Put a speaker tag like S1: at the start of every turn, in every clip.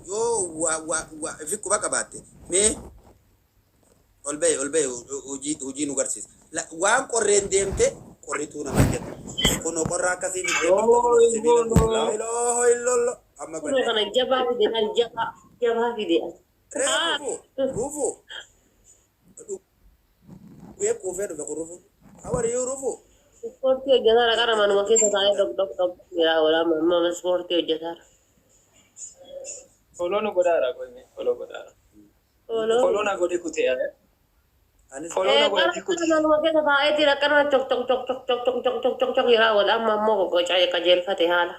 S1: Yoo waa waa waa fi quba qabaatte mee ol bahi, ol bahi, hojii hojii nu garsiisa. Waan qorreen deemte qorrituu nama kenna. Kunoo qorra akkasii fiddee dhufte, kunoo sibiila guutuu. Laa ilaaha illallah. Amma
S2: Kunoo
S1: badde.
S2: kana jabaa fide kan jabaa jabaa fide.
S1: Ree rufu rufu dhugee quufee dhufe kun rufu. How are you, Rufu?
S2: Ispoortii hojjetaara, qara manuma keessa taa'ee dhok dhok dhok jedhaa oola, amma ispoortii hojjetaara.
S3: Follow nu godhaara qoyme, follow godhaara.
S2: Ooloo.
S3: Follow na godhe kutee ale.
S1: Anis
S3: Follow na
S2: Qara
S3: godhati
S2: qara
S3: kute.
S2: Manuma keessa taa'eetiin akkanuma chok chok chok chok chok chok chok chok chok chok jedhaa oola, amma ammoo qoqqocee qajeelfate haala.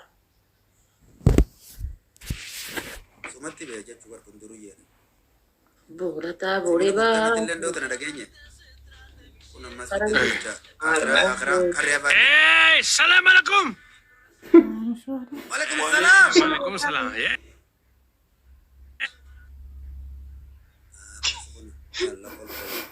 S1: Sumatti bee jechuu bar kun duruyyee.
S2: Buurataa
S1: Sibiila
S2: buuree
S1: guuttanii
S2: baa.
S1: illee ndoo tana dhageenye. Kun ammas
S2: Qara
S1: fiddee dullachaa. Akiraa akiraa qarree afaan.
S4: Hey, salam alaikum.
S1: Walaikum salaam.
S4: Walaikum salam. Yeah.
S1: Kun Allah ol ol.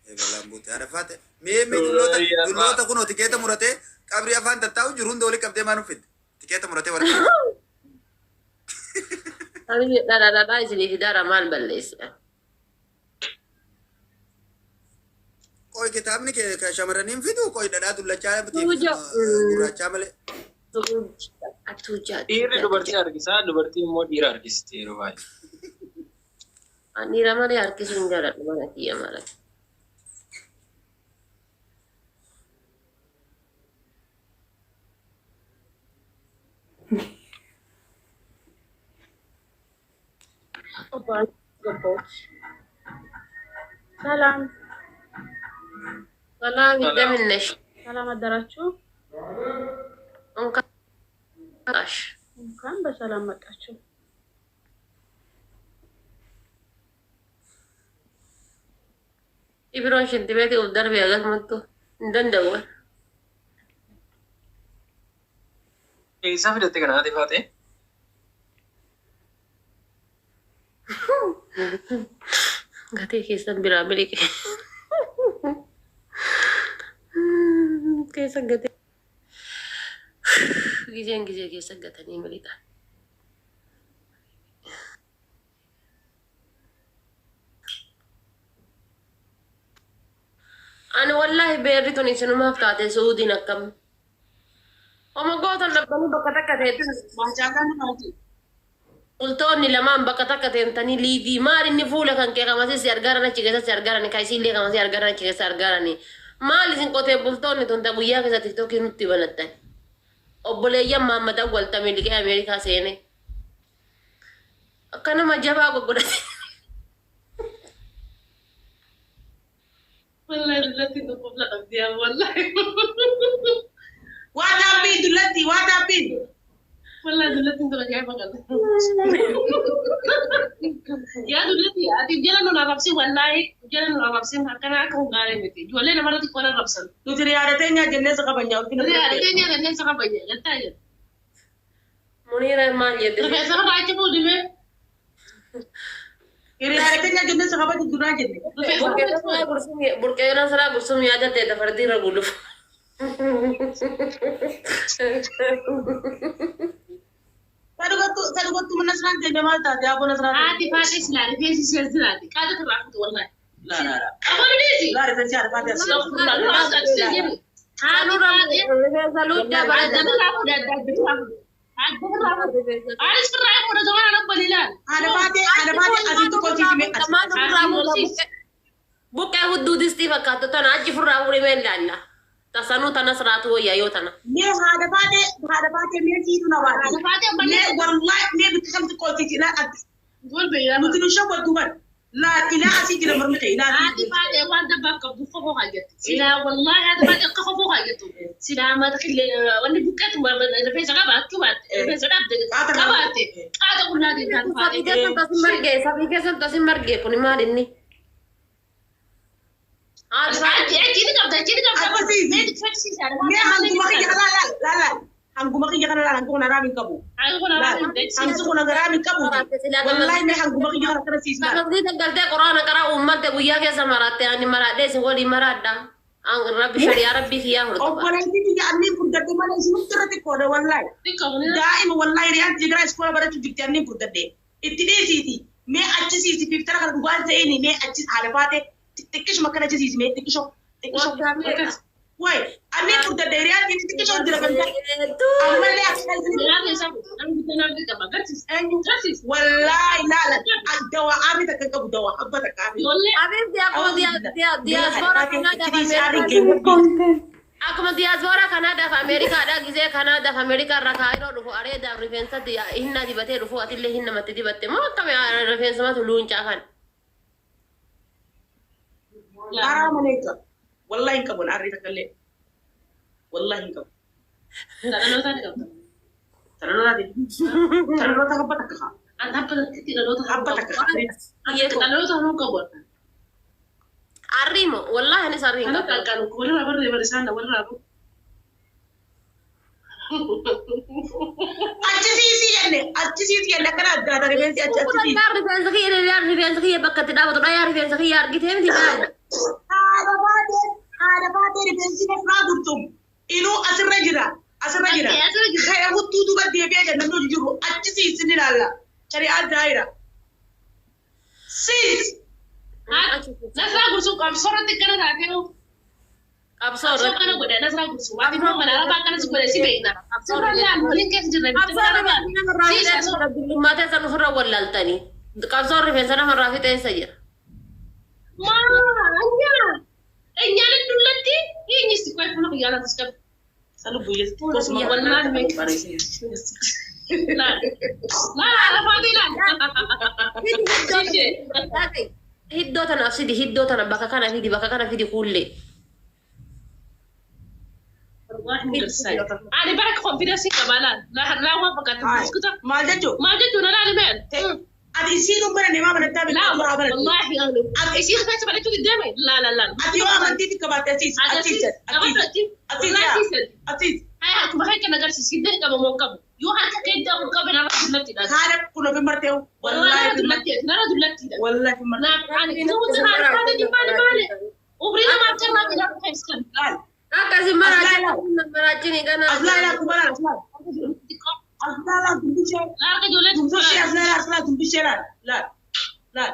S1: Eegalaan buute haadha faate. Mee mee dulloota dulloota kunoo tikeeta muratee qabrii afaan tattaa'u jiru hunda walitti qabdee maa nuuf fidde? Tikeeta muratee warra.
S2: Ani dhadhaa dhadhaa isinii fidaara, maal balleesse?
S1: Qoy, kitaabni kee kan shamarraniin fidu, qoy, dhadhaa dullachaa
S2: Tuuja.
S1: gurraachaa malee.
S2: Tuuja tuuja.
S3: Dhiirri dubartii harkisaa, dubartii immoo dhiira harkisti yeroo baay'ee.
S2: Ani dhiira malee harkisuu hin jaaladhu mana kiyya malee.
S5: ሰላም።
S2: ሰላም፣ እንደምን ነሽ?
S5: ሰላም አደራችሁ።
S2: እንኳን መጣሽ።
S5: እንኳን በሰላም መጣችሁ።
S2: Ibiroon shinti beetii of darbee akkasumattu hin danda'u.
S3: Eessaa fidatte kana, haati faatee?
S2: Gatii keessan biraa miliqe. Keessa gatee. Gizeen gizee keessa gatanii miliqan. Ani wallaahi beerri tun isinumaaf taate. Suudiin akkam. Oma gootan dhabdanii bakka takka teetti.
S6: Waacaalaan maati?
S2: Bultoonni lamaan bakka takka teemtanii liivii maal inni fuula kan kee kamasii si argaaran achi keessatti si argaaran, kan isiillee kamasii argaaran achi keessa argaarani. Maal isin qotee bultoonni tun ta guyyaa keessa TikTokii nutti banattan? Obboleeyyan Maammad Awwal ta miliqee Ameerikaa seene. Akka nama jabaa goggodhate.
S6: Wallahi dullatti tokkof la qabdi yaa wallahi.
S7: What happened, Dullatti? What happened?
S6: Wallahi dullatti tun ajaa'iba kana. Yaa dullatti, ati jala nun arrabsin, wallahi jala nun arrabsin, akkana akka kun gaarii miti. Ijoollee namarratti qola arrabsan.
S7: Nuti riyaada teenyaa jennee si kabajna, ulfina
S6: Riyaada
S7: fudhattee.
S6: teenya jennee si kabajna jettaa jedhu.
S2: Muniira maal jette?
S6: Rifeensa irraa achi fuudhime.
S7: Riyaada teenyaa jennee si kabaju duraa jenne.
S6: Rifeensa irraa achi fuudhi.
S2: Burqeena siraa gursum yaadatte dafardiirra irra gulufu.
S7: Sadhugattuu mana siraan teenya maal taate, aboo Nasraan?
S6: Haati faatee silaa rifeensi ishee jiraate qaada irraa fuutu wallahi.
S7: Laa laa laa.
S6: Amoon dhiisi.
S7: Laa, rifeensi haadha faatee as.
S6: Haati faatee
S2: Rifeensa luuccaa
S6: adda
S2: bareeda.
S6: irraa fuudhe, adda adda irraa fuudhe. Adda irraa fuudhe. Anis firraa fuudhe zamana rabbani ilaal.
S7: Haadha faatee asii tokko siisime as.
S2: Maal ofirraa fuudha? Buqqee hudduu distii fakkaattu tana achi furraa fuudhimee ilaalla. Tasanuu tanas raatu wayyaa yoo tana.
S7: Mee haadha faatee mee siitu na waate.
S6: Haadha faatee
S7: Mee
S6: ammallee
S7: wallahi mee bikka kam xiqqoo siisi ilaa ati.
S6: Golbe ilaala.
S7: Nuti nu shawwaddu bar. Laa, ilaa asii jira mormi kee, ilaa asii
S6: Haati
S7: jira.
S6: faatee waan dabbaaf qabdu kofoo haa jettu. Silaa wallahi haati faatee akka kofoo haa jettu. Silaa mata killee wanni buqqeetu rifeensa qabaachuu baatte, rifeensa dhabde qabaatte, qaada qullaatiin haati
S2: Safii
S6: faatee.
S2: keessan tasin margee, safii keessan tasin margee, kuni maal inni? Haati faatee.
S6: Achi achi ni qabda, achi ni qabda.
S7: Akkasiisi.
S6: Mee xiqqeessisiisa.
S7: Mee hanguma kiyya kana laal laal laal. Hanguma kiyya kana laal, hangu kun haraam hin qabu.
S6: Haati kun
S7: Laal
S6: haati hin
S7: hangi kun haraam hin qabu. Wallahi mee hanguma kiyya kana akkana siis laal.
S2: Masgiida galtee quraana qaraa uummatte guyyaa keessa maratte, ani maraadhee isin waliin maraadha. Rabbi shari'aa rabbii kiyyaa hordofa.
S7: Obboleettii kiyya anniin furdadhe malee isinumti irratti qooda wallaahi.
S6: Xiqqoo Muniira.
S7: Daa'ima wallaahi riyaan Tigraay iskoola barachuu jirti anniin furdadhe. Itti dhiisiiti. Mee achisiisi fiiftara kana dhugaan ta'eeni mee achis haala baate xiqqishuma akkana achisiisi mee xiqqishoo xiqqishoo.
S2: Waggaa meeqa?
S7: Wayi anniin furdadhe riyaan xiqqishoo jira kan ta'e. Ammallee akka isin
S6: Muniiraan isaa namni guddaan argi qaba. Garsiis.
S7: eenyu
S6: Garsiis.
S7: wallaahi laala dawaa aarri takka hin qabu dawaa abba takka aarri.
S6: Ijoollee.
S2: Abiibti akkuma diyaaspoora Kanaadaaf Akkuma diyaaspoora Kanaadaaf Ameerikaadhaa gisee Kanaadaaf Ameerikaa irraa kaayiroo dhufu areedaaf rifeensatti hinna dibatee dhufu atillee hin namatti dibatte moo akkami rifeensumatu luuncaa kan.
S7: Karaa malee hin qabu. Wallaahi hin qabu aarri takka illee. Wallaahi hin qabu.
S6: Dhaloota ni qabda.
S7: Taraloota taraloota habba takka haa.
S6: An habba takkitti dhaloota
S7: Habba takka haa.
S6: Dhaloota hanuu qabu.
S2: Arriimo wallaahi anis arrii hin
S6: Kanatti
S2: qabu.
S6: alqaanu walirraa barree barisaan walirraa baru.
S7: Achisiisi jenne achisiisi jenne akkana addaata rifeensi achi achisiisi.
S2: Yaa rifeensa kiyya yaa rifeensa kiyya bakka itti dhaabatu dha yaa rifeensa kiyya argitee miti laal.
S7: Haadha baatee haadha baatee rifeensi nafraa gurtum. Inuu asirra jira asirra jira.
S6: Asirra jira.
S7: Kaya huttuu duuba deebi'ee jenna namni hojii jiru achisiisi ni ilaalla. Shari'aa daayira. Siis.
S6: Nasraa gursuu qabsoorratti gara taatee
S2: Qabsoo
S6: qabsoo
S2: irratti.
S6: kana godhe nasraa gursuu waan immoo mana arabaa akkanas godhe si beekna. Sirra laal waliin keessa jirra bitti
S2: Qabsoo
S6: mana arabaa.
S2: rifeensa namarraa fixeensa dullummaa teessan ofirra wallaaltanii. Qabsoon rifeensa namarraa fixeensa jira.
S6: Maa anyaa enyaaleen dullatti eenyis qoy fuula kiyyaa laata qabu.
S7: Salu buyyeetti kosuma
S6: Wallaahi meeqa. Laal laal arafaatii laal.
S2: Hiddoo tanaaf fidi hiddoo tana bakka kana fidi bakka kana fidi kuullee.
S6: Ani bara konfidensi qaba laal laal waan fakkaatu biskuta.
S7: Maal jechuun?
S6: Maal jechuun laal meen.
S7: Ati isiin umbara nemaa banattaa
S6: Laa
S7: beektaa duraa banatti.
S6: wallaahi anu. Isii keessa barachuu diddeeme laa laa laa.
S7: Ati yoo amantiitti qabaatte asiis asiis asiis asiis
S6: Asiis.
S7: asiis
S6: Hai akkuma kan kana agarsiisu hidda qaba moo qabu. Yoo harka kee hidda qabu qabe narra dullattiidha.
S7: haadha kun ofi marteewu.
S6: Wallahi
S7: Wallaahi
S6: narra dullattiidha. Narra dullattiidha.
S7: wallaahi marteewu.
S6: Naaf ani tuuti haadha haadha maali maali. Umrii namaaf carraa biraa keessan.
S7: Laal
S2: Akkasi maraachini kana.
S7: as laal akkuma laal as laal as laal dumbishee
S6: Laarka ijoollee
S7: dumbishee as laal as laal dumbishee laal laal laal.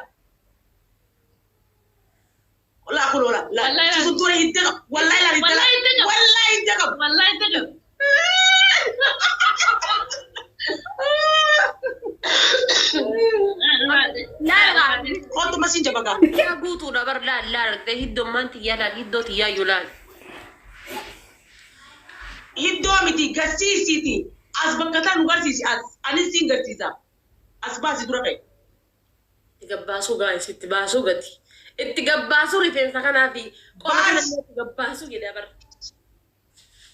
S7: Laa kun oola laal susuntuure hidda qabu wallaahi laal hidda
S6: Wallaahi hidda qabu.
S7: wallaahi hidda qabu.
S6: Wallahi hidda qabu.
S2: Laal
S7: Kootu masiin jabagaa.
S2: yaa guutuudha bar laal laal argitee hiddoon tiyyaa laal hiddoo tiyyaa iyyuu laal.
S7: Hiddoo miti garsiisiiti. As bakka taan nu garsiisi as. Anis siin garsiisa. As baasi dura ka'e.
S2: Itti gabbaasuu gaa'is itti baasuu gati. Itti gabbaasuu rifeensa kanaa fi qoma kana
S7: Baas.
S2: itti gabbaasuu jedhee bar.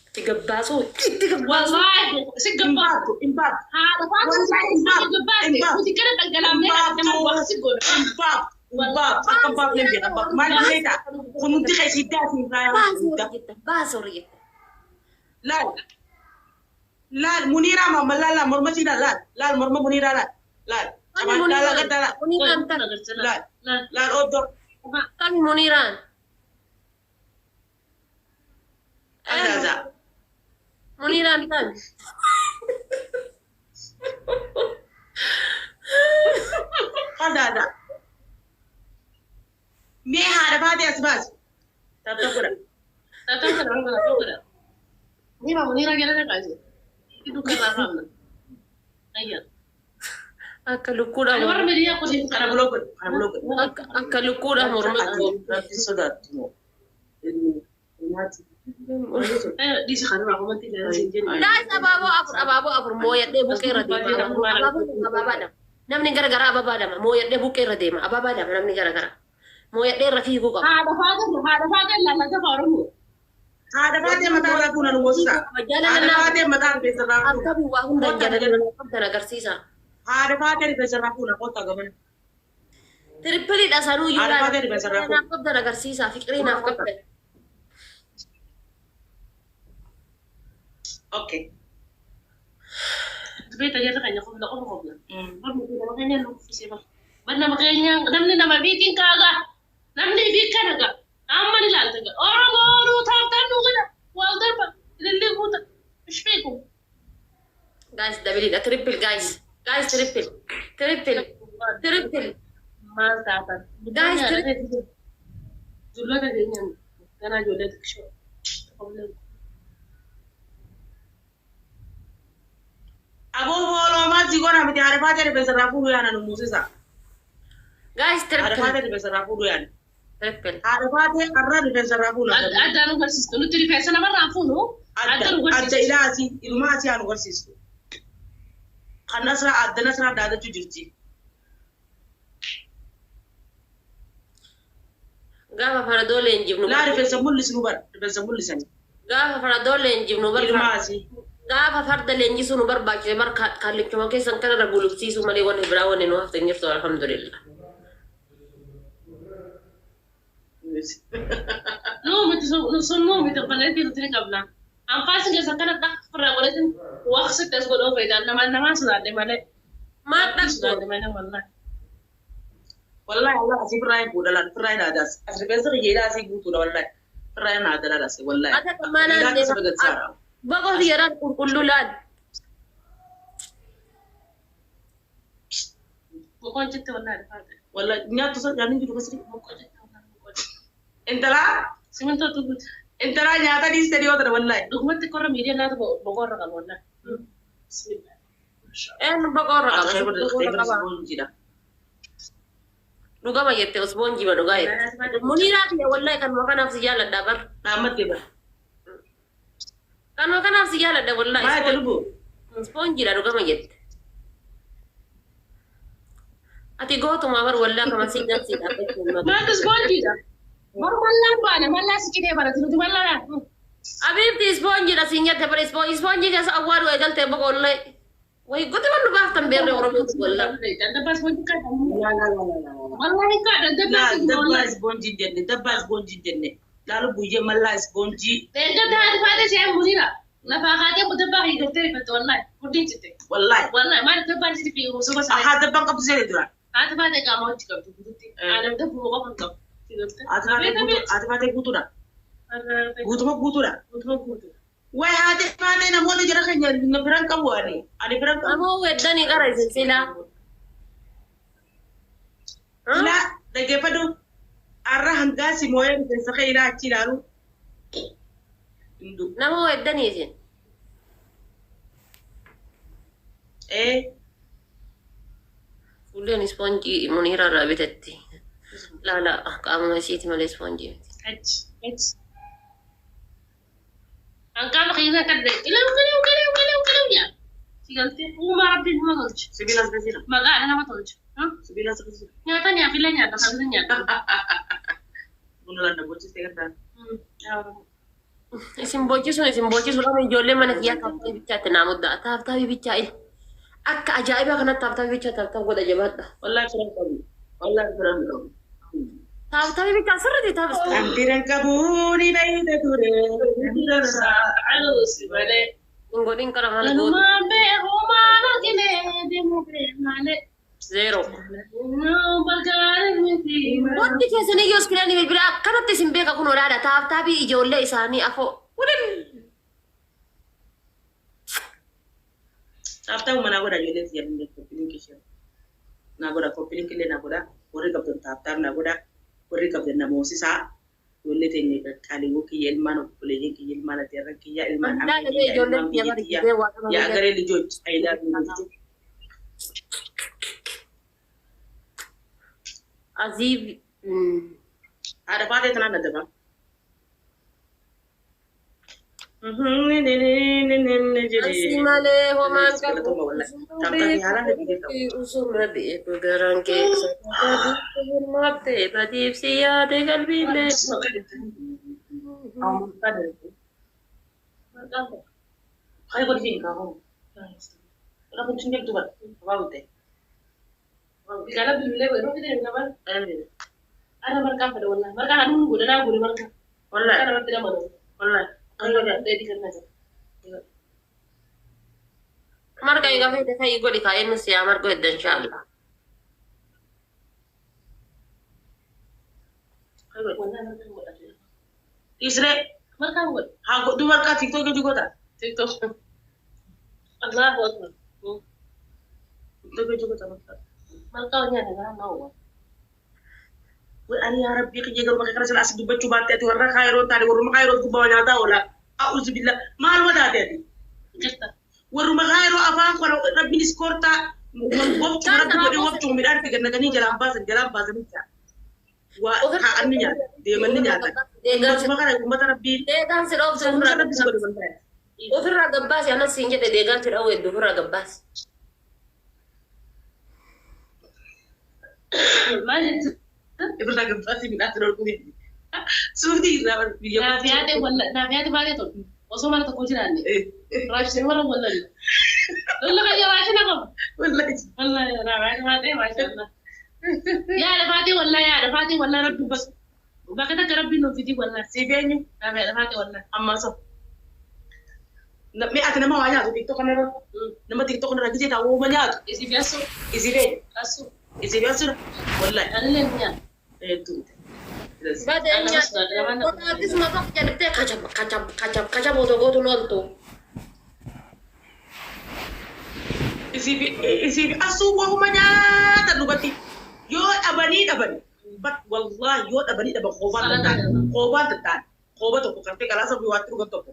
S2: Itti gabbaasuu itti gabbaasuu.
S6: Wallahi si
S7: Hin
S6: gabbaa.
S7: baatu hin baatu.
S6: Haadha faatu
S7: Wallahi hin baatu.
S6: si gabbaate.
S7: Hin baatu.
S6: Nuti gara dhangalaafnee
S7: Hin
S6: nama
S7: baatu.
S6: waa si godha.
S7: Hin baatu. Hin baatu. Akka hin baafne hin beekan. Maal beektaa? Kun hundi keessa hiddaa siin raayaa.
S2: Baasuu hojjetta baasuu hojjetta.
S7: Laal. Laal muniiraa mamma laal laal morma sii laal laal laal morma muniiraa laal laal.
S2: Kami
S7: Laal laal gaddaa laal
S2: Muniiraan tan
S7: laal laal oddoo.
S2: kami Muniiraan.
S7: Azaazaa.
S2: Muniiraan tan.
S7: Azaazaa. Mee haadha baatee as baasi. Taphata godha.
S6: Munira munira jala dhaqaase. Dukkana raamna. Ayya.
S2: Akka lukkuudhaan
S6: Ani warra miidiyaa qotee
S7: Kana buloo godhe. Kana buloo godhe.
S2: akka lukkuudhaan morma
S7: Rabbi sodaattu moo?
S6: Dhiisi kana komantii ilaalaa siin jennu.
S2: Laal abaaboo afur abaaboo afur mooyadhee buqqee irra deema. Abaaboo abaabaa lama. Namni gara abaabaa lama mooyadhee buqqee irra deema. Abaabaa lama namni gara gara. Mooyadhee irra fiiguu qaba.
S6: Haadha faata haadha faata ilaallata Oromoo.
S7: Haadha baatee mataa irraa fuuna nu gosa. Haadha baatee mataa rifeensa irraa fuuna.
S2: Akkami waa hunda jaalala qabdan agarsiisa.
S7: Haadha baatee rifeensa irraa fuuna kottaa gamana.
S2: Tirippiliidha sanuu iyyuu
S7: Haadha baatee rifeensa irraa fuuna.
S2: naaf qabdan agarsiisa. Fiqirii naaf qabdan.
S7: Okay.
S6: Beektaa jarri keenya qofla qofa qofla. Barni nama keenya nu uffisee bara. Bar nama keenya namni nama biitiin kaagaa. Namni biikkan hagaa. Amma ni ilaalta. Oromoo nuu taaftaan nuu godha. Wal darba. Ilillee guuta. Ishfiiku.
S2: Guys, double it. Triple, guys. Guys, triple. Triple. Triple.
S6: Maal taatan?
S2: Guys, triple.
S6: Julloota keenyaan ganaa ijoollee xiqqishoo.
S7: Aboo booloo maal si goona miti haadha faatee rifeensa irraa fuudhuu yaana nu muusisa.
S2: Guys,
S7: Haadha
S2: triple.
S7: faatee rifeensa irraa fuudhuu yaana.
S2: Triple.
S7: Haadha faatee har'a rifeensa irraa fuudhu.
S6: Adda nu garsiistu. Nuti rifeensa namarraa fuunu. Adda nu
S7: Adda
S6: garsiistu.
S7: ilaa asii ilmaa asii haa nu garsiistu. Kan nasraa adda nasraa daadachuu jirti.
S2: Gaafa faradoo leenjifnu.
S7: Laa rifeensa mul'isnu bara rifeensa mul'isan.
S2: Gaafa faradoo leenjifnu
S7: Ilmaa
S2: barbaachise.
S7: asii.
S2: Gaafa farda leenjisuu nu barbaachise bar kallichuma keessan kanarra gulufsiisuu malee wanni biraa wanni nu hafte hin jirtu alhamdulillah.
S6: Nuu miti sun nuu miti obboleettii nuti ni qabna. Anfaasi keessa akkana dhaqfarraa godhatin waqsitti as godhoo fayyadaan nama namaa sodaadhe malee.
S2: Maal dhaqsu?
S6: Sodaadhe malee wallahi.
S7: Wallahi Allah asii firraa hin fuudha laal firraa hin aadaas. As rifeensa kiyya asii guutuudha wallahi. Firraa hin aada laal asii wallahi.
S2: Ata manaan
S7: Ilaa
S2: deema.
S7: keessa bagalsaara.
S2: Boqoo yeraan qulqulluu laal.
S6: Boqoon jette wallahi dhufaate.
S7: Wallahi nyaattu sun nyaanni jiru kasri.
S6: Boqoon jette wallahi boqoon jette.
S7: Intalaa
S6: Simintoo tuguuti.
S7: intalaa nyaata dhiiste dhiyoo tana wallahi.
S6: Dhugumatti korra miidiyaa laata boqoon irra qaba wallahi. Bismillah.
S2: Eenyu boqoo irra
S7: Ati
S2: qaba?
S7: khayr
S2: Boqoo irra qaba.
S7: jira.
S2: Dhugama jette usboon jiba dhugaa jette. Muniiraa kiyya wallahi kanuma kanaaf si jaalladha bar.
S7: Dhaammattee bara.
S2: Kanuma kanaaf si jaalladha wallahi.
S7: Maal jette lubbu?
S2: Ispoonjiidha dhugama jette. Ati gootuma bar wallahi kama si gansi dhaabbachuun.
S6: Maaltu ispoonjiidha? Bar mallaan baane mallaa si qitee barate nuti mallaa.
S2: Abiibti ispoonjiidha siin jette bar ispoonjii keessa awwaaluu eegaltee boqollee. Wayi gooti wannu baaftan beerre Oromoo wallahi.
S6: Dabbaa ispoonjii kaadha.
S7: Laa laa laa laa laa.
S6: Wallahi kaadha dabbaa
S7: Laa
S6: ispoonjii
S7: dabbaa
S6: wallahi.
S7: ispoonjii jenne dabbaa ispoonjii jenne. Laa lubbu iyyee mallaa ispoonjii
S6: Leenca haati faatee ishee muriira. Lafaa kaatee dabbaa hiigattee rifatte wallahi. Murdiin citte.
S7: wallahi.
S6: Wallahi maal dabbaan sitti fi osoo sana.
S7: Ahaa dabbaan qabdu seene dura.
S6: Haati faatee qaama hojii qabdu guututti. Aannan dabbuma qofa hin qabu.
S7: Haati faatee guutuudha. Guutuma guutuudha.
S6: Guutuma guutuudha.
S7: Wayi haati faatee namoota jara keenya na biran qabu ani. Ani biran qabu.
S2: Amoo weddanii qara isin silaa.
S7: Ilaa dhaggeeffadhu. Har'a hangaa si mooyee rifeensa kee ilaa achi ilaalu. Hindu.
S2: Nama weddanii isin.
S7: Ee
S2: Fuulleen ispoonjii Muniiraa irraa bitetti. Laala qaamuma isiiti malee ispoonjii miti.
S6: Achi achi. Hanqaama keessa akka ta'e qilew qilew qilew qilew qilew yaa. Sigaltee uumaa rabbiin nama tolche.
S7: sibiila as gasiira.
S6: Maqaadha nama tolche.
S7: Sibiila as gasiira.
S6: Nyaata nyaafillee nyaata kabisa nyaata.
S7: Buna landa gochistee gargaara.
S2: Isin bochisuun isin bochisuun ijoollee mana kiyyaa taaftaabii bichaatti naa muddaa. Taaftaabii bichaa ila. Akka ajaa'ibaa kanatti taaftaabii bichaa taaftaab godha jabaadha.
S7: Wallahi firan qabu. Wallahi firan qabu.
S2: Taaftaabii bichaa sirriitti taafista.
S7: An firan qabu ni beeyta ture.
S6: Aluusi malee.
S2: Hin godhin qara maal gootu.
S6: Kanumaan beeku maal argine deemuu malee.
S2: Zeero.
S6: Bargaara miti.
S2: Wanti keessan iyyuu iskiriinii bilbila akkanatti isin beeka kun olaadha. Taaftaabii ijoollee isaanii afoo. Wudin.
S7: Taaftaa naa godha ijoolleen si jedhan koppiliin kishee. Naa godha koppiliin killee naa godha. Warri qabdan taaftaaf naa godha. Warri qabdan na moosisaa. Ijoollee teenya qaqqaaliiwwan kiyya ilmaan obboleeyyan kiyya ilmaan adeerran kiyya ilmaan
S2: Waldaa
S7: amma
S2: galee
S7: kiyya
S2: ijoolleen
S7: ilmaan
S2: kiyya
S7: biyya
S2: bari
S7: kiyya.
S2: gisee waa qaba
S7: Yaa
S2: malee.
S7: garee lijooj ayidaa biyya
S2: Aziib.
S7: Haadha faatee tanaan adaba.
S2: Asi malee homaan qabu. Usuma beeku garaan keessa. Hirmaatte badiibsi yaade qalbiillee.
S6: Biqilaa bilbilee yeroo fidee nama ana marqaa fedha wallahi marqaa aduun godha naa godhe marqaa. Marqaa namatti nama Dheedhii kan nyaata.
S2: Marga egaa fedhe fa'i godhi kaa'ee nu siyaa marga edda inshaallah.
S6: Wallahi marqaa godhate.
S7: Dhiisree
S6: Malkaan godhe.
S7: haa godhu marqaa tiktookii hojii godha.
S6: TikTok. Allahu akbar.
S7: Tiktookii hojii godha marqaa.
S6: Malkaa nyaata garaa naa uwwa.
S7: Way ani yaa rabbii kiyya garuu bakka kana sila as dubbachuu baatte ati warra kaayiroo taane warruma kaayiroo gubbaa nyaataa oola. A'uuzu billah maal wadaate ati?
S6: Jirta.
S7: Warruma kaayiroo afaan kana rabbiin iskoortaa wabcuma rabbi godhee wabcuma midhaan itti gannaqanii jalaan baasan jalaan baasan jecha. Waa kaa'anni nyaata deemanni nyaata. Uummatuma kana uummata rabbii
S2: Deegaan si dhooftu
S7: uummata
S2: ofirraa
S7: rabbi si godhe wallahi.
S2: ofirraa gabbaasi anas siin jedhe deegaan si dhoowwe hedduu ofirraa gabbaasi.
S6: Maal jechuudha?
S7: Ifirraa gabbaasii midhaan itti dhorkuu Suutii irraa biyya
S6: Naafiyaate walla naafiyaate baay'ee tolu. Osoo mana tokko jiraanne. Raashina warra wallan. Lolla kan raashina qabu.
S7: Wallahi.
S6: Wallahi naafiyaate baay'ee maashaallah. Yaada baatee wallahi yaada baatee wallahi rabbi bas. Bakka takka rabbi nuuf fidii wallahi.
S7: Siif eenyu?
S6: Naafiyaate baatee wallahi.
S7: Ammaa so. Mee ati nama waa nyaatu tiktok kanarra nama tiktok kanarra gisee taa'u uuma nyaatu
S6: Isii fi asuu
S7: isii eenyu?
S6: asuu.
S7: Isii fi asuu wallahi.
S6: Anillee ni nyaata.
S7: Hedduu.
S2: Baatee nyaata qotaattisuma tokko jedhattee kachab kachab kachab kachab otoo gootu ooltu.
S7: Isii fi asuu waanuma nyaata dhugatti yoo dhabanii dhaban bat wallahi yoo dhabanii dhaban qoobaan tattaan qoobaan tattaan qooba tokko kartee galaasa waatti dhugan tokko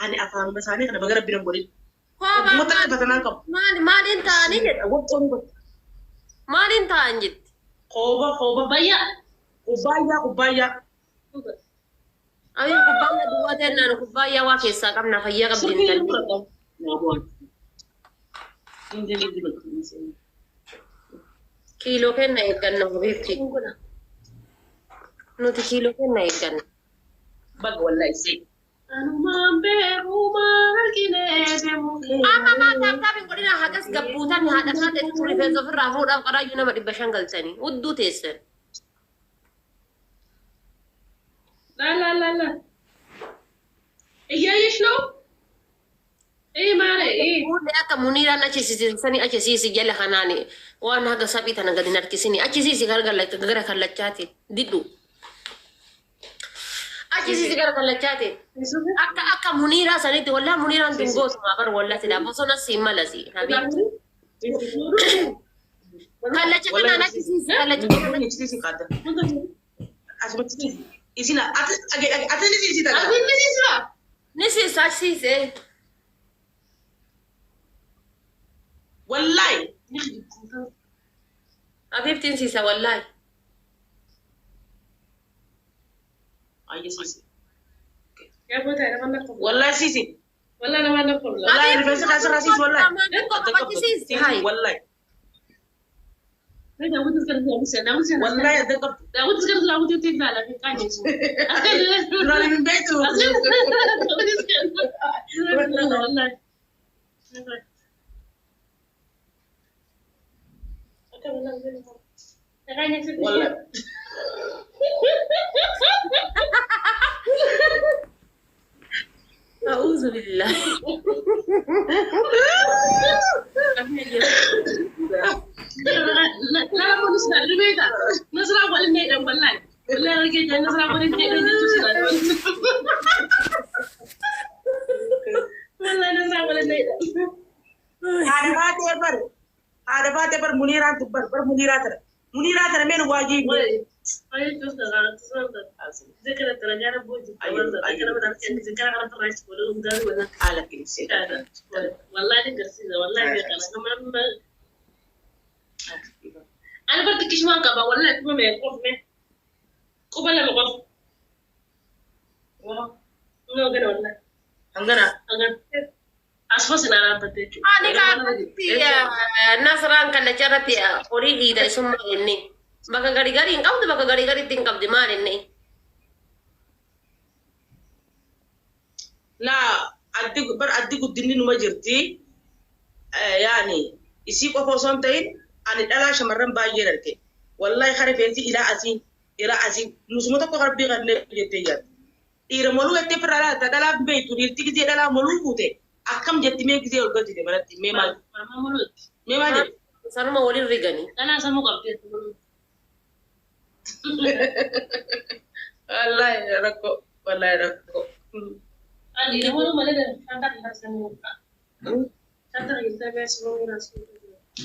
S7: ani afaanuma isaanii kana baga rabbi nan godhin uummata qabatanaan qabu.
S2: Maali maaliin ta'anii jedha
S7: Wabcoon
S2: maaliin ta'an jetti.
S7: qooba qooba
S6: Bayyaa.
S7: kubbaayyaa kubbaayyaa
S2: Ayi kubbaayyaa duwwaa ta'ennaan kubbaayyaa waa keessaa qabna fayyaa qabdi
S6: Surkii
S2: intalli.
S6: fudhadha.
S2: Kiiloo kenna eegganna habiibti. Nuti kiiloo kenna eegganna.
S7: Baga wallahi see.
S6: Anumaan beeku maal arginee deemu kee.
S2: Amma maal taaptaap hin godhina hagas gabbuutan haadha isaa ta'e rifeensa ofirraa fuudhaaf qaraayyuu nama 500 galchanii hudduu teessan.
S6: ላ ላ ላ ላ እያየሽ ነው። ይህ ማረ ይህ
S2: Fuulli akka muniiraan achisiisanii achisiisi jala kanaani waan haga saphii tana gadi hin harkisini achisiisi gara kallachaatiin didhu. Achisiisi gara kallachaatiin akka akka muniiraa sanitti wallaa muniiraan tun gootuma bar wallaa silaa bosona siin malasi habiibti. Kallacha kanaan achisiisi kallacha kanaan.
S7: Isin ati ni si ta'a.
S2: Ni siisa achisiise.
S7: Wallahi.
S2: Habiibtiin siisa wallaahi.
S7: Ayya sisi. Wallahi sisi. Wallahi rifeensa kaasirraa sisi wallahi.
S2: Hai.
S7: Wallahi. Wallahi adda qabdu. Duraan hin beektu. Wallahi.
S2: A'uuzu billahi.
S7: Haadha baatee bar. Haadha baatee bar muniiraan bar bar muniiraa tana. Muniiraa tana meen waajii. Haala kirisee.
S6: أنا برضه كيش ما قبا ولا كوبا ما يقف ما كوبا لا بقف نو غير ولا
S7: Hangana.
S6: أنا أسفل أنا بديت
S2: Ani kaarratti nasraan kallacha irratti horii dhiida isummaa inni. Bakka gari gari hin qabdu bakka gari garitti hin qabdi maal inni.
S7: Laa addi bar addi guddinni numa jirti. Yaani isii qofa osoo hin ta'in ani dhalaa shamarran baay'een arge. Wallahi har rifeensi ilaa asii ilaa asii nusuma tokko harbii kanneen jettee yaaddu. Dhiira moluu jettee firraa laata dhalaaf beektu dhiirti gisee dhalaa moluu fuute akkam jetti mee gisee ol galchite manatti mee maal mee maal jette.
S2: Sanuma waliin riganii.
S6: أنا سمو قبل
S7: Wallahi rakkoo. Wallaahi rakkoo.
S6: Ani namoota malee shanta shanta keessaa beeksisa.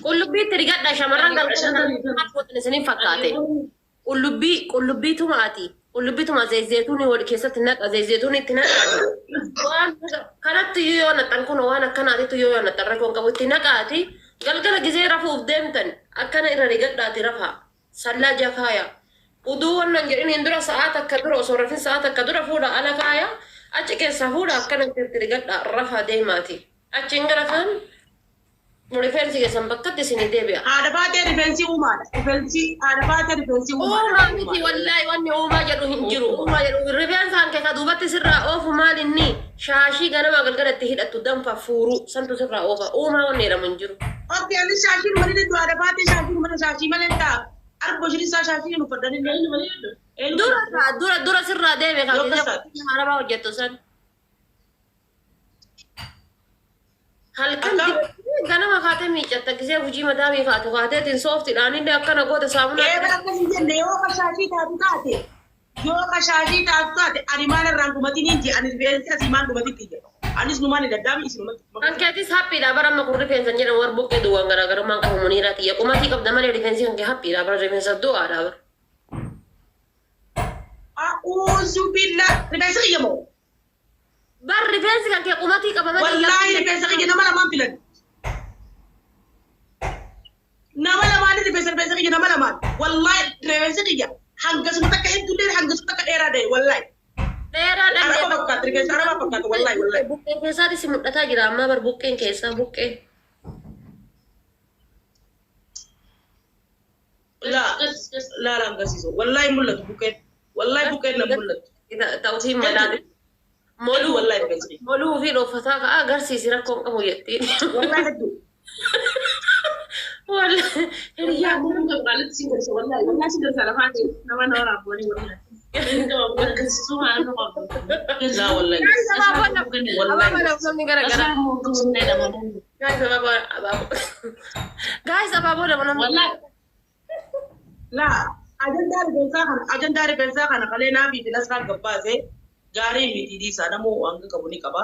S2: Qullubbiitti rigadha shamarran galgala maal gootan isiniin fakkaate. Qullubbii qullubbii tumaati. Qullubbii tuma zeezeetuun wal keessatti naqa zeezeetuun itti naqa. Waan kanatti yoo naqxan kun waan akkanaatitti yoo naqxan rakkoon qabu itti naqaati. Galgala gizee rafuuf deemtan akkana irra rigadhaati rafaa. Sallaa jakaaya. Uduu wannan jedhiniin dura sa'aa takka dura osoo rafin sa'aa takka dura fuudha ala kaaya. Achi keessaa fuudha akkana itti rigadhaa rafaa deemaati. Achiin gara kaan rifeensi keessan bakkatti isinii deebi'a.
S7: Haadha baatee rifeensi uumaadha. Rifeensi haadha baatee rifeensi
S2: Uumaa
S7: uumaadha.
S2: miti wallaahi wanni uumaa jedhu hin jiru. Uumaa jedhu rifeensaan keessa duubatti sirraa oofu maal inni shaashii ganama galgala itti hidhattu danfa fuuru santu sirraa oofa. Uumaa wanni jedhamu hin jiru.
S7: Okay, ani shaashiin malee diddu haadha baatee shaashiin malee shaashii malee ta'a. Arba shirin isaa shaashiin uffadhanii illee.
S2: Dura dura dura sirraa deeme kan
S7: Yoo
S2: keessaa
S7: kasaati.
S2: harabaa hojjettu san. Halkan
S7: Akkam?
S2: dibattee ganama kaatee miiccatta gisee hojii madaamii kaatu kaateetiin sooftiidhaan illee akkana goota saamunaa.
S7: Eebba akkas hin jenne yoo kashaashii taatu taate yoo kashaashii taatu taate ani maal irraan dhumatiin hin jee ani rifeensi asii maal dhumatitti jedha. Anis numaan hin daddaami isinumatti.
S2: Kan keetis haphiidha bara amma kun rifeensa jedhamu warra buqqee duwwaan garaagarummaan qabu muniiraa xiyya qumatii qabda malee rifeensi kan kee haphiidha bara rifeensa du'aadha bara.
S7: A'uuzu billaa rifeensi kiyya moo?
S2: Bar rifeensi kan kee qumatii qaba malee.
S7: Wallaahi rifeensa kiyya nama lamaan filan. Nama lamaan rifeensa rifeensa kiyya nama lamaan. Wallaahi rifeensi kiyya hangasuma takka hedduullee hangasuma takka dheeraa ta'e wallaahi.
S2: Dheeraa
S7: Araba fakkaata rifeensa araba fakkaata wallaahi wallaahi.
S2: Buqqeen keessaatis mul'ataa jira ammaa bar buqqeen keessaa buqqeen.
S7: Laa laa laa agarsiisu wallaahi mul'atu buqqeen wallaahi buqqeen nan mul'atu.
S2: Ta'uutiin madaali.
S7: Hedduu
S2: Moluu
S7: wallaahi rifeensi kiyya.
S2: moluu fi dhoofataa ka'a agarsiisi rakkoon qabu jettiin.
S7: Wallaahi hedduu.
S2: Wallaahi hiriyaa
S7: Laa wallaahi.
S2: Abaaboo namni garagaraa. Guys, abaaboo abaaboo. Guys, abaaboo nama namni.
S7: Laa ajandaa rifeensaa kana ajandaa rifeensaa kana kalee naafii fi nasraan gabbaase gaarii miti dhiisaa namoo hanga qabu ni qaba.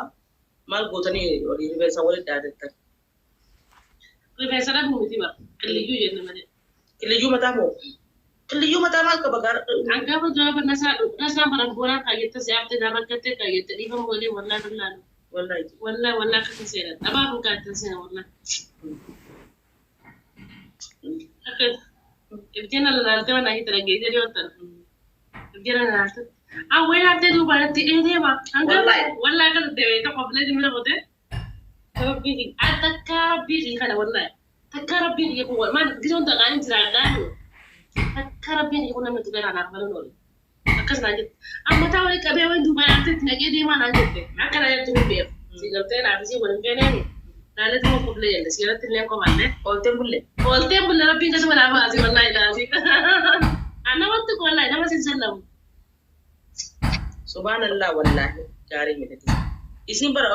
S7: Maal gootanii olii rifeensa walitti dhaadattan.
S6: Rifeensa dhabuu miti bara. Qilliyyuu jenne malee.
S7: Qilliyyuu mataa moo? Qilliyyuu mataa maal qaba gaara?
S6: Angaafa jawaaba nasaa nasaan bara boonaa kaayyette si'aafte darraggate kaayyette dhiifama godhee wallaa dallaan.
S7: Wallaahi.
S6: Wallaa wallaa akkasii seenan. Dhabaa kun kaattan seena wallaa. Akka ibjana lalaalte waan ahi daraggeessee dhiyoottan. Ibjana lalaalte. Awwee laaftee duuba irratti dheedeema. Angaafa wallaa akkas deemee tokko filee dimira qotee. Rabbii takka rabbii kana wallaa. Takka rabbii kun maal gisoon taqaan jiraadhaan. Takka rabbii kun namni tuqee kanaaf malee oolu. Akkas naan jette. Amma taa waliin qabee waan duuba laaftee itti naqee deemaa naan jette. Akka naan jettu hin beeku. Si galtee naaf isii waliin feeneeni. Naannetti immoo qullee jenne. Si irratti illee qomanne.
S7: Oolteen bulle.
S6: Oolteen bulle rabbiin kasuma naa baasi wallaahi laasi. Namatti kun wallaahi nama sin sallamu.
S7: Subhaanallah wallaahi gaarii miti. Isin bara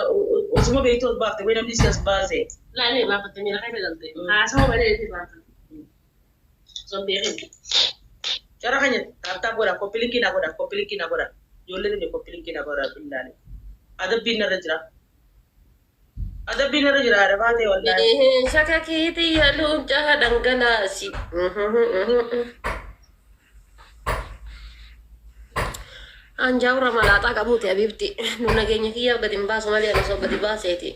S7: osuma beektu as baafte wayii namni si as baase.
S6: Laalee baafatte miira keessa galte. Haasawa malee itti baafatte. Osoo hin beekin.
S7: Cara keenya taaptaap godha koppilinkii na godha koppilinkii na godha ijoollee keenya koppilinkii na godha billaale. Adabbiin narra jira. Adabbiin narra jira haadha baatee wallaahi.
S2: Shaka kiitii yaluun caha dhangalaasi. Anjaawura malaaxaa qabuuti abiibti. Nu nageenya kiyyaaf gadi hin baasu malee ani osoo gadi baaseeti.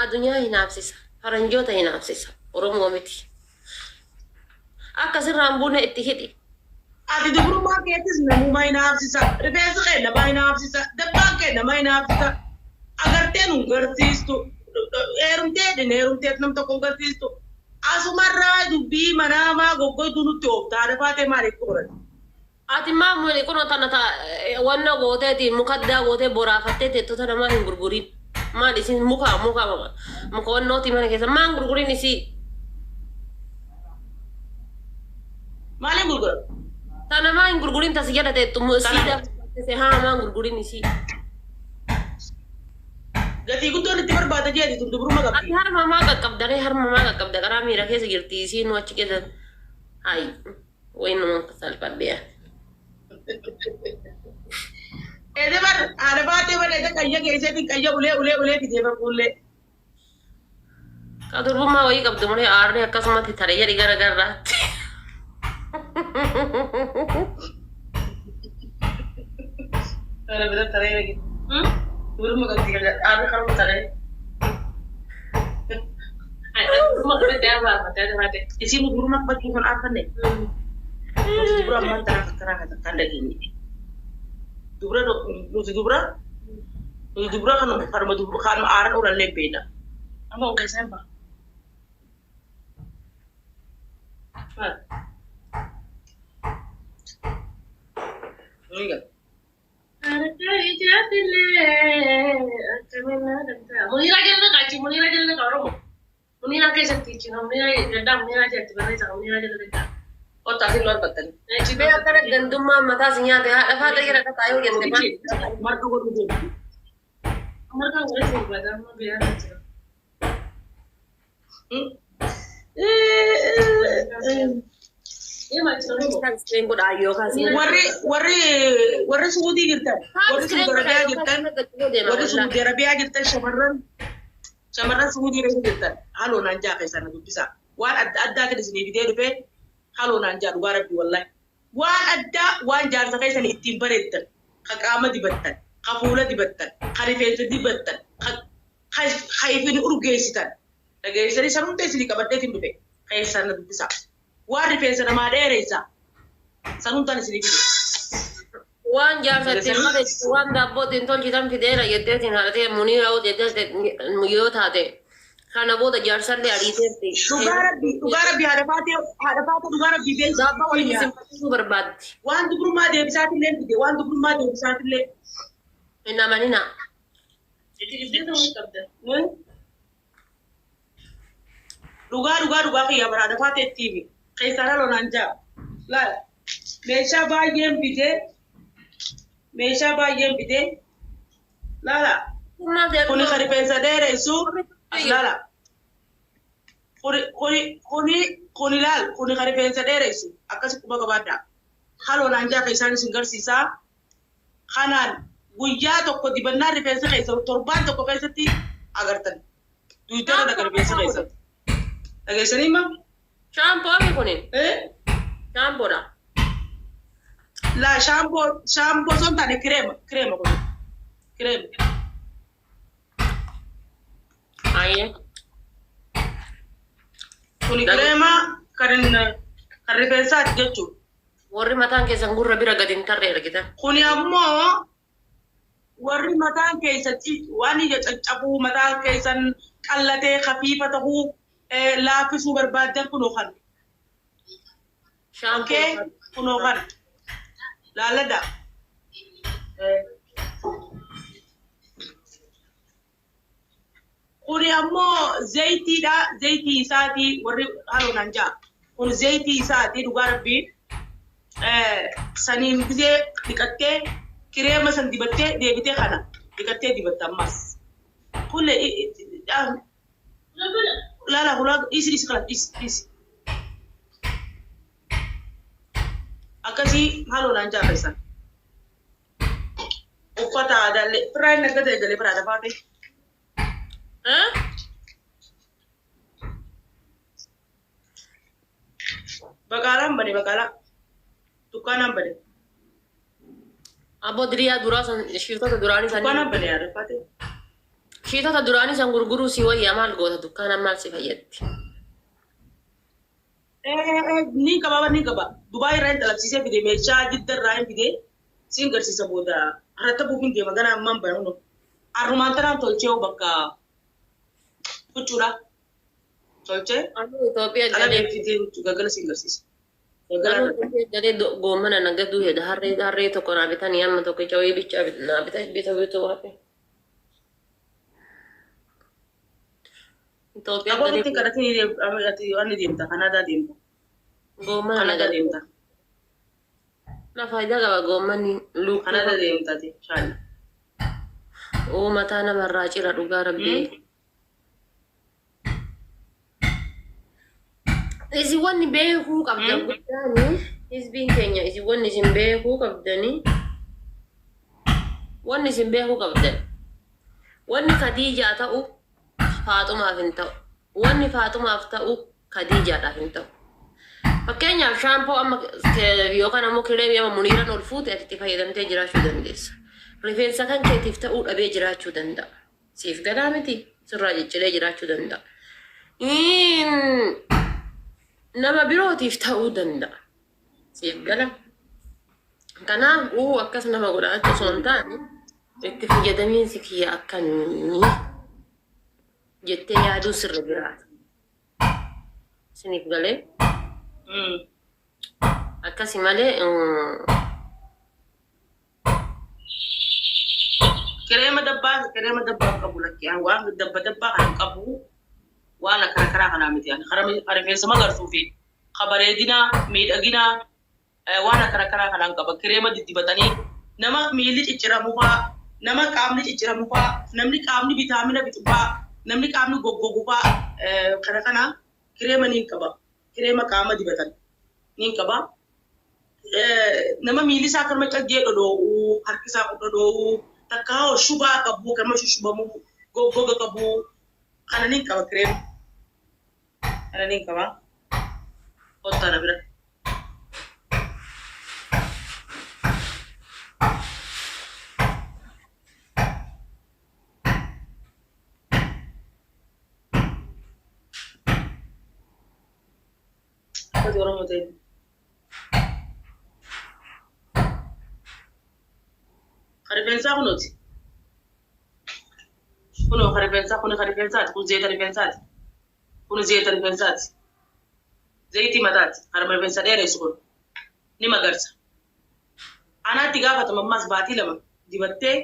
S2: Addunyaa hinaafsisa. Faranjoota hinaafsisa. Oromoo miti. Akka sirraan buune itti hidhi.
S7: Ati dubrummaa keetis namummaa hin haafsisa. Rifeensi kee namaa hin haafsisa. Dabbaan kee namaa hin haafsisa. Agartee nu garsiistu. Heerumtee dhin heerumtee nam tokko hin garsiistu. Asumarraa dubbii manaamaa goggoituu nutti oofta. Haadha baatee maaliif godhan?
S2: Ati maa muli kunoo tana ta wanna gooteeti mukaddaa gootee boraafattee teettota namaa hin gurgurin. Maal isin muka muka muka wannooti mana keessa maan gurgurin isii.
S7: Maaliin gurgura?
S2: Ta namaa hin gurgurin tasi jala teettu sii haa maan gurgurin isii.
S7: Gatii guddoon itti barbaada jeeti tun dubruma
S2: Ati
S7: qabdi.
S2: harma maa qaqqabda ree harma maa qaqqabda karaa miira keessa jirti isiin nu achi keessa hayi. Wayinumaan salphadhee.
S7: Ede bar haadha baatee bar ede qayya geesseetiin qayya ulee ulee ulee fidee bar fuullee.
S2: Ka durbummaa wayii qabdu malee aarri akkasumatti taree jedhi gara garraatti.
S7: Kana bira taree dhage. Dubruma qabdi aarri karuma taree. Isiin dubruma qabachuu kan aarfanne. Nuti dubra ammaan tanaa akkanaa kan takkaan dhageenye. Dubra nuti dubra nuti dubra kanuma kanuma dubra kanuma aaran oolallee beekna.
S6: Amma on keessaa hin ba'a.
S7: Maal? Ni gala.
S6: Muniraa jala qaachi muniraa jala qaa Oromoo. Muniraa keessatti jechuudha muniraa gaddaa muniraa jalatti barreessa muniraa jala qaa.
S7: Kottaa fi loon battanii.
S2: Mee akkana gandummaan mataa si nyaate haadha faata jira kataa yoo jette maal?
S7: Marga godhuu deemti.
S6: Marga godhachuu barbaada amma beekaa jira.
S2: Screen godhaa yookaan
S7: Warri warri warri Suudii jirtan warri Suudi Arabiyaa jirtan warri Suudi Arabiyaa jirtan shamarran shamarran Suudii irra jirtan haloo naan jaa keessaa na dubbisaa waan adda addaatiin isinii fidee dhufee haloo naan jaa dhugaa rabbi wallahi waan addaa waan jaarsa keessan ittiin bareeddan ka qaama dibattan ka fuula dibattan ka rifeensa dibattan ka ka ifin urgeessitan dhageessanii san hunda isinii qabadheetiin dhufe keessaan na dubbisaa waan rifeensa namaa dheeressa san hundaan isinii fide.
S2: Waan jaarsa ittiin bareechisu waan daabboo ittiin tolchitan fideera jetteetiin haadhatee muniira yoo jettee yoo taate kana booda jaarsallee ariiteerti.
S7: Dhugaa rabbii haadha faatee haadha faatee dhugaa rabbii
S2: Daabboo waliin
S7: beeksisa.
S2: isin barsiisuu barbaaddi.
S7: Waan dubrummaa deebisaatillee fide waan dubrummaa deebisaatillee.
S2: Hin amanina.
S7: Dhugaa dhugaa dhugaa kiyya bara haadha faatee itti himi. Keessaan haloo naan jaa. Laal meeshaa baay'een fidee meeshaa baay'een fidee laala kuni kan rifeensa dheeressu as laala. Kuni kuni kuni kuni laal kuni kan rifeensa dheeressu akkasi quba qabaadhaa. Haloo naan jaa keessaan isin garsiisaa. Kanaan guyyaa tokko dibannaa rifeensa keessa torbaan tokko keessatti agartan. Duudaa dhaqa rifeensa keessa. Dhageessanii ma?
S2: Shaampoo mi kunin?
S7: Eh?
S2: Shaampoodha.
S7: La shaampoo shaampoo son taane kireema kireema kun kireema.
S2: Ayyee.
S7: Kuni kireema kan kan rifeensaati jechuudha.
S2: Warri mataan keessan gurra bira gadi hin tarree argitan.
S7: Kuni ammoo warri mataan keessa waan ija caccabuu mataan keessan qallatee kafiifa tahuu laaffisuu barbaaddan kunoo kana. Okay
S2: Shaampoo.
S7: kunoo kana. Laalladhaa. Kuni ammoo zayitiidha. Zayitii isaatii warri haloo naan ja'a. Kun zayitii isaatii dhugaa rabbii. Saniin gisee dhiqattee kireema san dibattee deebitee kana dhiqattee dibatta ammas. Kulle laala hulaa dhiisi dhiisi kala dhiisi dhiisi. Akkasii haloo naan ja'a keessan. Uffata aadaallee firraa inni akka ta'e galee biraa dafaa ta'e.
S2: Eh?
S7: Baqaalaan bane baqaalaa. Dukkaanaan bane.
S2: Abboo diriyaa duraa san shiitota duraanii san
S7: Dukkaanaan bane yaa dafaa ta'e.
S2: shiitota duraanii san gurguruu si wayyaa maal goota dukkaanaan maal si fayyaddi?
S7: Ni qaba ni qaba. Dubaay irraa hin xalabsiisee fide meeshaa jidda irraa hin fide siin garsiisa booda irratti buufuun deema gara ammaan banu. Arrumaan tanaan tolchee bakka huccuudha. Tolchee
S2: Anuu Itoophiyaa
S7: xalabee
S2: galee
S7: fidee huccuu galgala siin garsiisa. Galgala
S2: anuu
S7: irratti.
S2: Itoophiyaa galee goommana nagaduu hedha harree harree tokko naa bitanii amma tokkicha wayii bichaa naa bita bita bituu hafe. Itoophiyaa
S7: Aboo
S2: galee
S7: bitti kadhatee ati deemta Kanaadaa deemta.
S2: goommana
S7: Kanaadaa
S2: nagaduu.
S7: deemta.
S2: Na faayidaa qaba goommanni lukkuu
S7: Kanaadaa deemta ati shaali.
S2: oo mataa namarraa cira dhugaa rabbii. Isin wanni beekuu qabdan guddaani Hizbiin keenya isin wanni isin beekuu qabdanii wanni isin beekuu qabdan wanni Kadiijaa ta'u Faaxumaaf hin ta'u. Wanni Faaxumaaf ta'u Kadiijaadhaaf hin ta'u. Fakkeenyaaf shaampoo amma yookaan ammoo kireemii amma Muniiraan ol fuute ati itti fayyadamtee jiraachuu dandeessa. Rifeensa kan keetiif ta'uu dhabee jiraachuu danda'a. Siif galaa miti sirraa cicciree jiraachuu danda'a. Nama birootiif ta'uu danda'a. Siif gala. Kanaaf uu akkas nama godha osoo hin taane itti fayyadamiinsi kiyya akkamii jettee yaaduu sirra jiraata. Isiniif galee akkasi malee
S7: Kireema dabbaa kireema dabbaa hin qabu lakki ani waan dabba dabbaa kana hin qabu waan akkana karaa kanaa miti ani kara rifeensa magarsuu fi ka bareedinaa miidhaginaa waan akkana karaa kanaan qaba kireema diddibatanii nama miilli cicciramu faa nama qaamni cicciramu faa namni qaamni vitaamina bitu faa namni qaamni goggogu faa kana kana kireema niin qaba kireema qaama dibatan niin qaba nama miilli isaa akkanuma caggee dhodhoo'u harki isaa kun dhodhoo'u takka hoo shubaa qabu akkanuma shushubamu goggoga qabu kana niin qaba kireema kana niin qaba kottaa na bira. Akkasi Oromoo ta'e. Ka rifeensaa kunooti. Kunoo ka rifeensaa kuni ka rifeensaati. Kun zeeta rifeensaati. Kun zeeta rifeensaati. Zayitii mataati. Kan rifeensa dheeressu kun. Ni magarsa. Anaatti gaafatama ammaas baatii 2 dibattee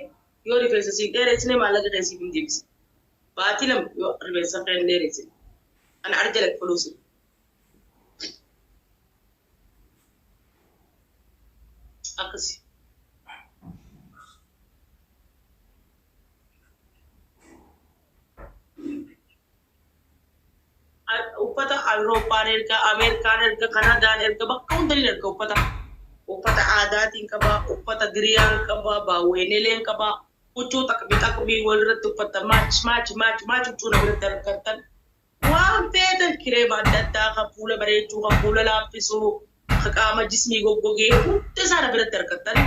S7: yoo rifeensa siin dheeressine maallaqa kee siif hin deebisa. Baatii 2 yoo rifeensa kee hin dheeressine. Ana arjalak fuluusi. Akkasi. Uffata Awurooppaan erga, Ameerikaan erga, Kanadaan erga, bakka hunda ni erga uffata. Uffata aadaatiin qaba, uffata diriyaan qaba, baawweeneleen qaba, huccuu xaqbii xaqbii walirratti uffatta maach maach maach maach huccuu na biratti argattan. Waan feetan kireema adda addaa kan fuula bareechuu, kan fuula laaffisuu, kan qaama jismii goggogee hunda isaa na biratti argattan.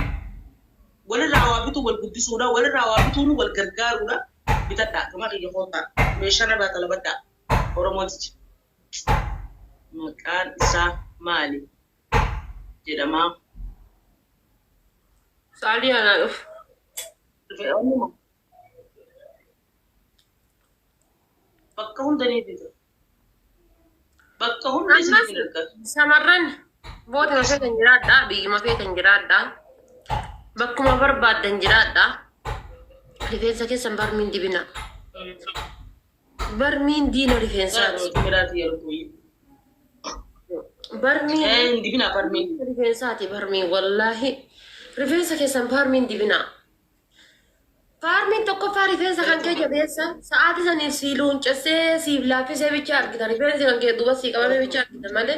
S7: Walirraa waa bituu wal guddisuudha, walirraa waa bituun wal gargaaruudha. Bitadhaa gama kiyya koottaa meeshaa narraa xalabadhaa Oromooticha. Maqaan isaa maali jedhamaa?
S2: Saalii anaa dhufu.
S7: Bakka hunda ni fida. Bakka hunda isin
S2: Ammas
S7: hin argatu.
S2: shamarran bootuma feetan jiraadhaa, biyyuma feetan jiraadhaa, bakkuma barbaaddan jiraadhaa. Rifeensa keessan barmiin dibinaa. Barmiin diina rifeensaati.
S7: Biraati yeroo kuyi.
S2: Barmiin
S7: Hin dibinaa barmiin.
S2: rifeensaati barmiin wallaahi. Rifeensa keessan barmiin dibinaa. Faarmiin tokkoffaa rifeensa kan kee jabeessa sa'aatii saniif sii luuncessee siif laaffisee bicha argita rifeensi kan kee duuba sii qabamee bicha argita malee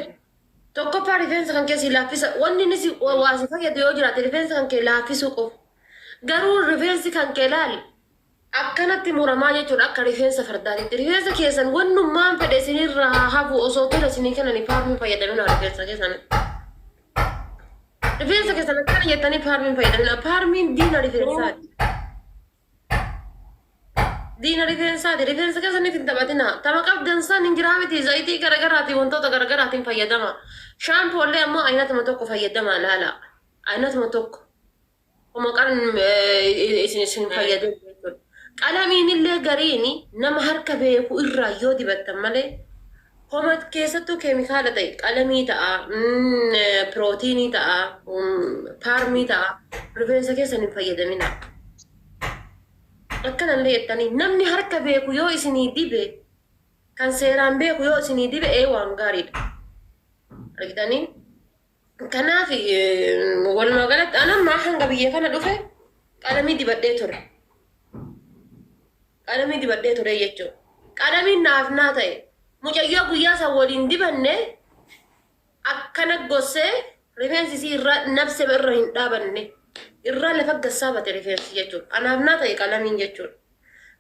S2: tokkoffaa rifeensa kan kee sii laaffisa wanni inni si waa si fayyadu yoo jiraate rifeensa kan kee laaffisuu qofa garuu rifeensi kan kee laal akkanatti muramaa jechuudha akka rifeensa fardaatitti rifeensa keessan wannummaan fedhe isinirraa haa hafu osoo tola isinii kennanii faarmii fayyadaminaa rifeensa keessanitti. Rifeensa keessan akkana jettanii paarmiin fayyadamina. Paarmiin diina rifeensaati. Diina rifeensaati. Rifeensa keessaniif hin taphatina. Tama qabdan san hin jiraa miti. Zayitii garaagaraatiin wantoota garaagaraatiin fayyadama. Shaampoollee ammoo aynatuma tokko fayyadama laala. Aynatuma tokko. Kuma qaran isin isin fayyaduu jechuudha. Qalamiin illee gariin nama harka beeku irraa yoo dibattan malee homa keessattuu keemikaala ta'e qalamii ta'a, pirootiinii ta'a, paarmii ta'a rifeensa keessan hin fayyadamina. Akkanallee jettanii namni harka beeku yoo isinii dibe kan seeraan beeku yoo isinii dibe ee waan gaariidha. Argitanii? Kanaaf walumaa galatti an amma hanga biyya kana dhufe qalamii dibadhee ture. Qalamii dibadhee ture jechuudha. Qalamiin naaf naa ta'e. Mucayyoo guyyaa san waliin dibanne akkana gossee Rifeensi isii irraa nabsee irra hin dhaabanne. Irraa lafa gassaabate rifeensi jechuudha. Anaaf naa ta'e qalamiin jechuudha.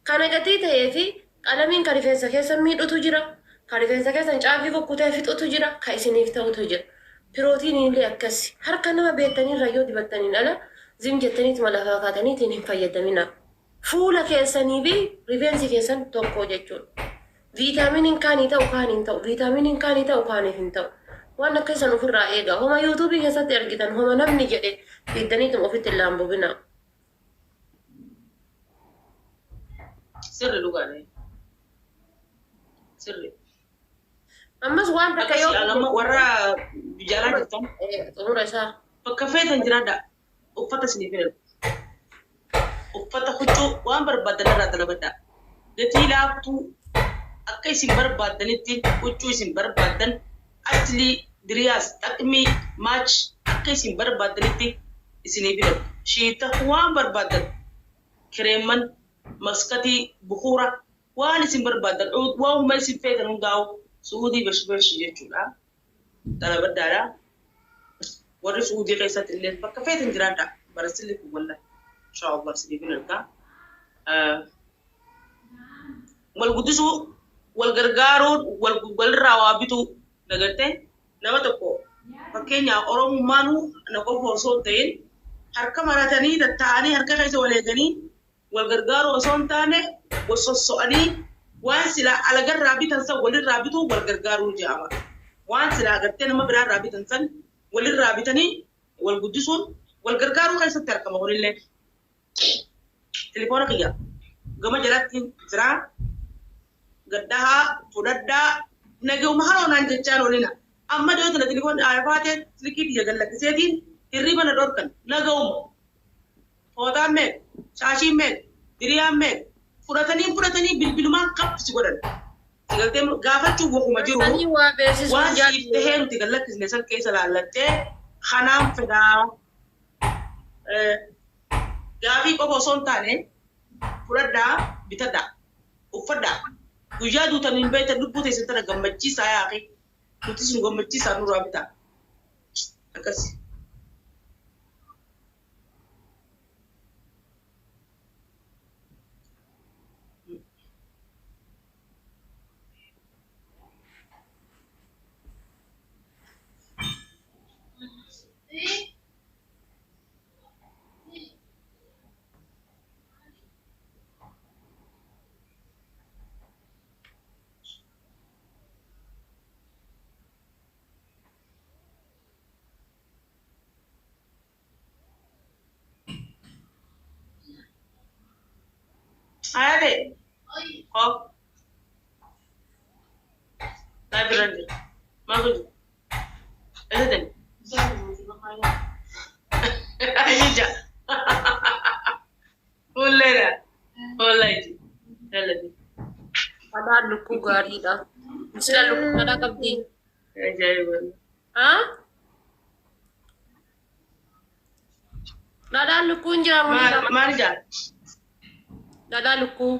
S2: Kana gatii ta'ee fi qalamiin ka rifeensa keessa miidhutu jira. Ka rifeensa keessan caafii kukkutee fixutu jira. Ka isiniif ta'utu jira. Pirootiiniin illee akkasi. Harka nama beektaniirraa yoo dibattaniin ala zim jettaniituma lafaa kaataniitiin hin fayyadaminaa. Fuula keessanii fi rifeensi keessan tokko jechuudha. Viitaaminiin kaanii ta'u kaanii hin ta'u. Viitaaminiin kaanii ta'u kaaniif hin ta'u. Waan akka isan ofirraa eegaa. Homa yuutuubii keessatti argitan homa namni jedhe fiiddaniituma ofitti hin laambubinaa.
S7: Sirri dhugaadha. Sirri.
S2: Ammas waan takka yoo
S7: Akkasii amma warra biyya alaa jirtan
S2: Xumura isaa.
S7: bakka feetan jiraadha. Uffata isinii filadhu. Uffata huccuu waan barbaadan irraa dalabadha. Gatii laaftuu akka isin barbaaddanitti huccuu isin barbaaddan aslii diriyaas xaqmii maach akka isin barbaaddanitti isinii filadhu. Shiita waan barbaaddan kireemman maskatii bukuura waan isin barbaaddan waanuma isin feetan hundaa'u su'uudii besh besh jechuudha. Dalabaddaadha. Warri su'uudii keessatti illee bakka feetan jiraadha. Barasilli kun wallahi. Inshaa Allah isiniif hin ergaa. Wal guddisuu, wal gargaaruun, wal walirraa waa bituu dagartee nama tokko fakkeenyaaf Oromummaanuu na qofa osoo hin ta'in harka maratanii tatta'anii harka keessa wal eeganii wal gargaaruu osoo hin taane wal sosso'anii waan silaa alagarraa bitan san walirraa bituu wal gargaaruu jedhama. Waan silaa agartee nama biraarraa bitan san walirraa bitanii wal guddisuun wal gargaaruu keessatti argama kunillee. Telefoona kiyya gama jalatti jiraa gaddahaa fudhadhaa nagahuma haroonaan jechaan oolina. Amma dhiyoo tana telefoonni aafaatee silkii tiyya gad lakkiseetiin hirriba na dhorkan nagahuma. Footaan meeqa? Shaashiin meeqa? Diriyaan meeqa? Fudhatanii fudhatanii bilbilumaan kaffisi godhan. Sigaltee gaafachuun wahuma jiru.
S2: Sanii waa beeksisuun
S7: Waan siif
S2: jaallu.
S7: tahee nuti gad lakkisne san keessa laallattee kanaan fedhaa. Gaafii qofa osoo hin taane fudhadhaa bitadhaa uffadhaa guyyaa duutan hin beektan lubbuu teessan tana gammachiisaa yaa akhi nutis nu gammachiisaa nurraa bitaa akkasi. Ayate. Ko. Live irra jira. Maal godhu? Eessa deemi? Ija. Fuulleedha. Fuullee iji. Jaalladhi.
S2: Dhadhaan lukkuu gaariidha. Sila lukkuu dhadhaa qabdi.
S7: Ajaa'iba.
S2: Haa? Dhadhaan lukkuu hin jira
S7: Maal
S2: mul'ata.
S7: maal ijaa?
S2: Dhadhaa lukkuu.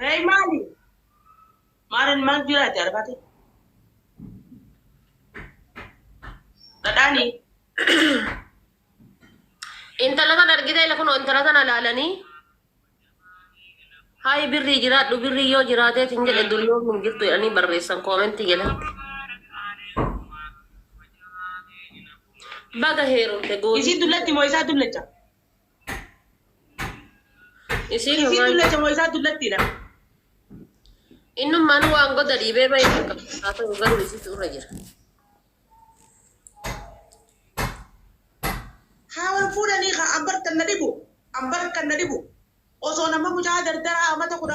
S7: Hey maali? Maal maal jiraate arbaate? Dhadhaani.
S2: Intala tana argitee ila kunoo intala tana laalanii hayi birrii jiraadhu birrii yoo jiraateet hin jedhe dulloomni hin jirtu jedhanii barreessan koomentii jalatti. Baga heerumte
S7: Isii
S2: gooti.
S7: dullatti moo isaa dullacha?
S2: Isiin
S7: Isii
S2: homaa
S7: dullacha moo isaa dullattiidha?
S2: innummaan waan goda dhiibee bahe hin qabu. Haa ta'u garuu isiitu irra jira.
S7: Haa wal fuudhanii haa ambar kan na dhibu. Ambar kan na dhibu. Osoo nama mucaa dardaraa amata 10.